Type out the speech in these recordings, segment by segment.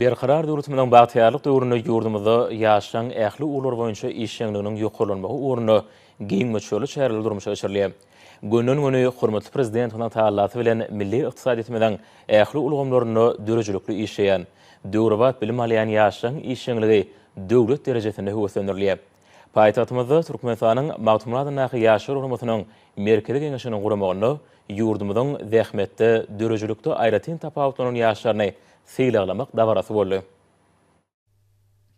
Berkarar döwletimiziň bagtyýarlyk döwründe ýurdumyzda ýaşlaryň ähli ugurlar boýunça işjeňliginiň ýokarlanmagy ugrunda giň möçberli çäreler durmuşa geçirilýär. Gönden-göni hormatly Prezidentimiziň tagallasy bilen milli ykdysadyýetimiziň ähli ulgamlarynda döredijilikli işleýän, döwrebap bilim alýan ýaşlaryň işjeňligi döwlet derejesinde höweslendirilýär. Paýtagtymyzda Türkmenistanyň Magtymguly adyndaky Ýaşlar guramasynyň Merkezi Geňeşiniň guramagynda ýurdumyzyň zähmetde, döredijilikde aýratyn tapawutlanan ýaşlaryny sylaglamak dabarasy boldy.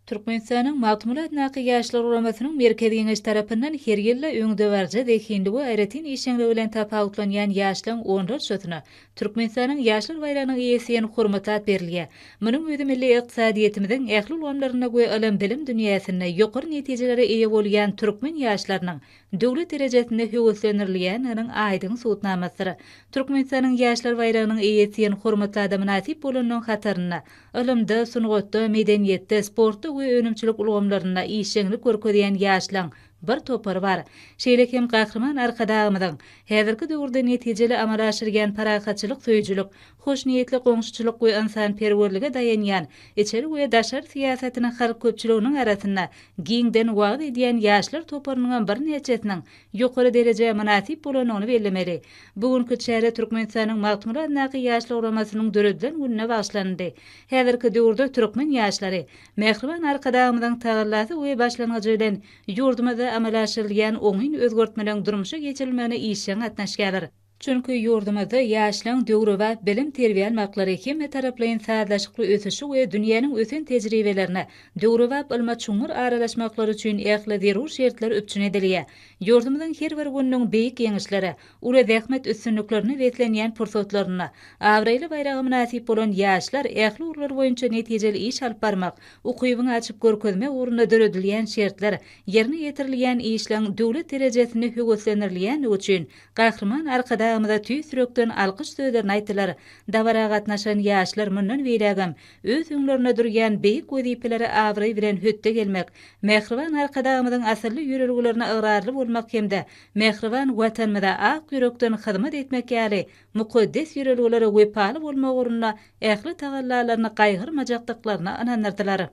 Türkmenistanyň Magtymguly adyndaky Ýaşlar guramasynyň Merkezi Geňeşi tarapyndan her ýylda öňdebaryjy zehinli we aýratyn işjeňligi bilen tapawutlanýan ýaşlaryň onlarçasyna Türkmenistanyň Ýaşlar baýragynyň eýesi diýen hormatly at berilýär. Munuň özi milli ykdysadyýetimiziň ähli ulgamlarynda we ylym-bilim dünýäsinde ýokary netijelere eýe bolýan türkmen ýaşlarynyň döwlet derejesinde höweslendirilýändiginiň aýdyň subutnamasydyr. Türkmenistanyň Ýaşlar baýragynyň eýesi diýen hormatly ada mynasyp bolanlaryň hatarynda ylymda, sungatda, medeniýetde, sportda we önümçilik ulgamlarynda işjeňlik görkezýän ýaşlaryň bir topary bar. Şeýle hem Gahryman Arkadagymyzyň häzirki döwürde netijeli amala aşyrýan parahatçylyk söýüjilik, hoşniýetli goňşuçylyk we ynsanperwerlige daýanýan içeri we daşary syýasatyny halk köpçüliginiň arasynda giňden wagyz edýän ýaşlar toparynyňam birnäçesiniň ýokary derejä mynasyp bolandygyny bellemeli. Bu günki çäre Türkmenistanyň Magtymguly adyndaky Ýaşlar guramasynyň döredilen gününe bagyşlanyldy. Häzirki döwürde türkmen ýaşlary Mähriban Arkadagymyzyň tagallasy we başlangyjy bilen ýurdumyzda amala aşyrylýan oňyn özgertmeleriň durmuşa geçirilmegine işjeň gatnaşýarlar. Çünki ýurdumyzda ýaşlaryň döwrebap bilim-terbiýe almaklary, hemmetaraplaýyn sazlaşykly ösüşi we dünýäniň ösen tejribelerine, döwrebap ylma çuňňur aralaşmaklary üçin ähli zerur şertler üpjün edilýär. Ýurdumyzyň her bir gününiň beýik ýeňişlere, uly zähmet üstünliklerine beslenýän pursatlarynda abraýly baýraga mynasyp bolan ýaşlar ähli ugurlar boýunça netijeli iş alyp barmak, ukybyňy açyp görkezmek ugrunda döredilýän şertler, ýerine ýetirilýän işleň döwlet derejesinde höweslendirilýändigi üçin Gahryman Arkadagymyza tüýs ýürekden alkyş sözlerini aýtdylar. Dabara gatnaşan ýaşlar mundan beýlägem öz öňlerinde durýan beýik wezipelere abraý bilen hötde gelmek, mähriban Arkadagymyzyň asylly ýörelgelerine ygrarly bolmak hem-de mähriban Watanymyza ak ýürekden hyzmat etmek ýaly mukaddes ýörelgelere wepaly bolmak ugrunda ähli tagallalaryny gaýgyrmajakdyklaryna ynandyrdylar.